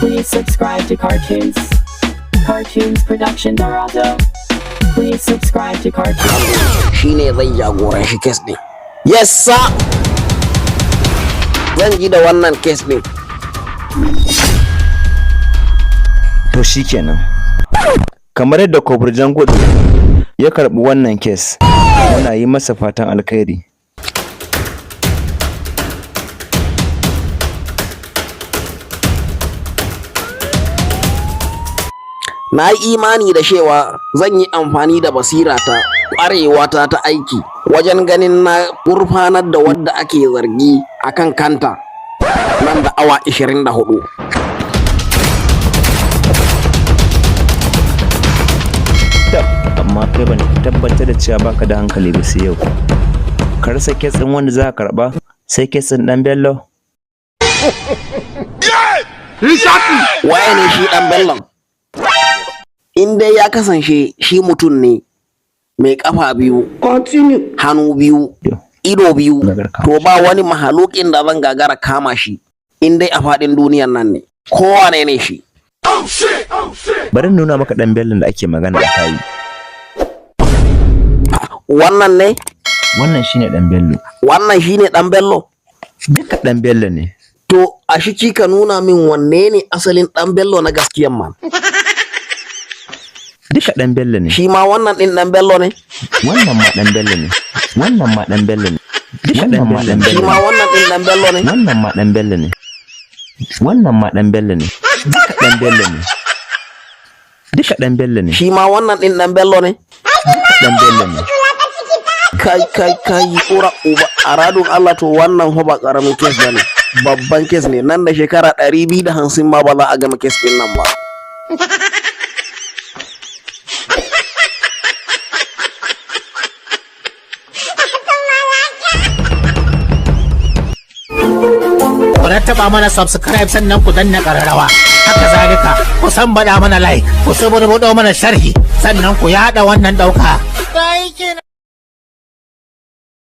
Please subscribe to Cartoons. Cartoons Production Darazo. Please subscribe to Cartoons. Shine zai jagoranci case ɗin. Yes sir, zan ji da wannan case ɗin. To shikenan. Kamar yadda Kofur Jangudu ya karɓi wannan case, muna yi masa fatan alkhairi. Na yi imani da cewa zan yi amfani da basirata, ƙwarewata ta aiki wajen ganin na gurfanar da wadda ake zargi a kan kanta nan da awa 24. Tab, amma kai ban tabbatar da cewa baka da hankali ba sai yau. Ka rasa case ɗin wanda za ka karɓa sai case ɗin ɗan Bello. Waye ne shi ɗan Bellon? In dai ya kasance shi mutum ne mai ƙafa biyu, hannu biyu, ido biyu, to ba wani mahalukin da zan gagara kama shi in dai a faɗin duniyan nan ne. Kowane ne shi. Bari in nuna maka ɗan Bellon da ake magana a kayi. Wannan ne? Wannan shine ɗan Bello. Wannan shine ɗan Bello? Duka ɗan Bello ne. To a shi ka nuna min wanne ne asalin ɗan Bello na gaskiyan man. Duka ɗan Bello ne. Shi ma wannan ɗin ɗan Bello ne? Wannan ma ɗan Bello ne. Wannan ma ɗan Bello ne. Duka ɗan Bello ne. Shi ma wannan ɗin ɗan Bello ne? Wannan ma ɗan Bello ne. Wannan ma ɗan Bello ne. Duka ɗan Bello ne. Duka ɗan Bello ne. Shi ma wannan ɗin ɗan Bello ne? Duka ɗan Bello ne. Kai kai kai, ura uba a radun Allah, to wannan fa ba ƙaramin case ba ne. Babban case ne, nan da shekara 250 ma ba za a gama case ɗin nan ba. Ku rattaba mana subscribe, sannan ku danna ƙararrawa. Haka zalika ku san baɗa mana like, ku suburbuɗo mana sharhi, sannan ku yaɗa wannan ɗauka.